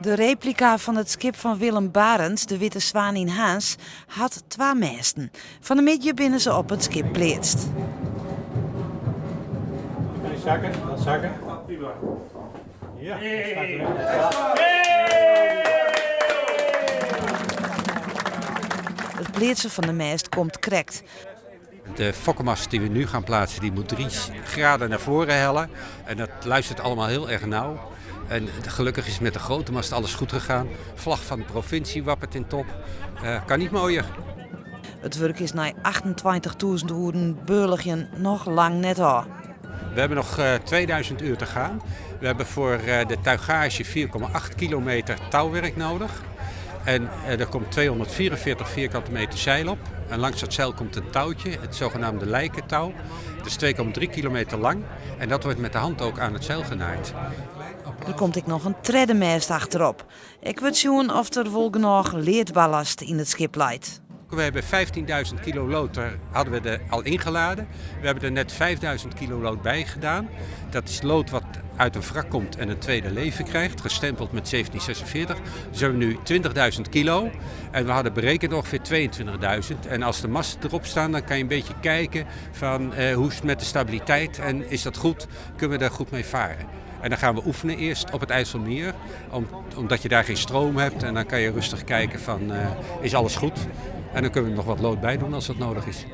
De replika fan it skip fan Willem Barentsz, de Witte Swan yn Harns, hat twa mêsten. Fan 'e middei binne se op it skip pleatst. It pleatsen fan de mêst komt krekt. De fokkemast die we nu gaan plaatsen, die moet 3 graden naar voren hellen. En dat luistert allemaal heel erg nauw. En gelukkig is met de grote mast alles goed gegaan. Vlag van de provincie wappert in top. Kan niet mooier. It wurk is nei 28.000 oeren beurligjen noch lang net ôf. We hebben nog 2000 uur te gaan. We hebben voor de tuigage 4,8 kilometer touwwerk nodig. En er komt 244 vierkante meter zeil op. En langs dat zeil komt een touwtje, het zogenaamde lijkentouw. Dat is 2,3 kilometer lang. En dat wordt met de hand ook aan het zeil genaaid. Der komt ek noch in tredde mêst achterop. Ek wurdt sjoen oft der wol genôch leadballast yn it skip leit. We hebben 15.000 kilo lood er, hadden we er al ingeladen. We hebben er net 5.000 kilo lood bij gedaan. Dat is lood wat uit een wrak komt en een tweede leven krijgt, gestempeld met 1746. Dus we hebben nu 20.000 kilo en we hadden berekend ongeveer 22.000. En als de masten erop staan, dan kan je een beetje kijken van hoe is het met de stabiliteit en is dat goed, kunnen we daar goed mee varen. En dan gaan we oefenen eerst op het IJsselmeer, omdat je daar geen stroom hebt. En dan kan je rustig kijken van is alles goed. En dan kunnen we nog wat lood bij doen als dat nodig is.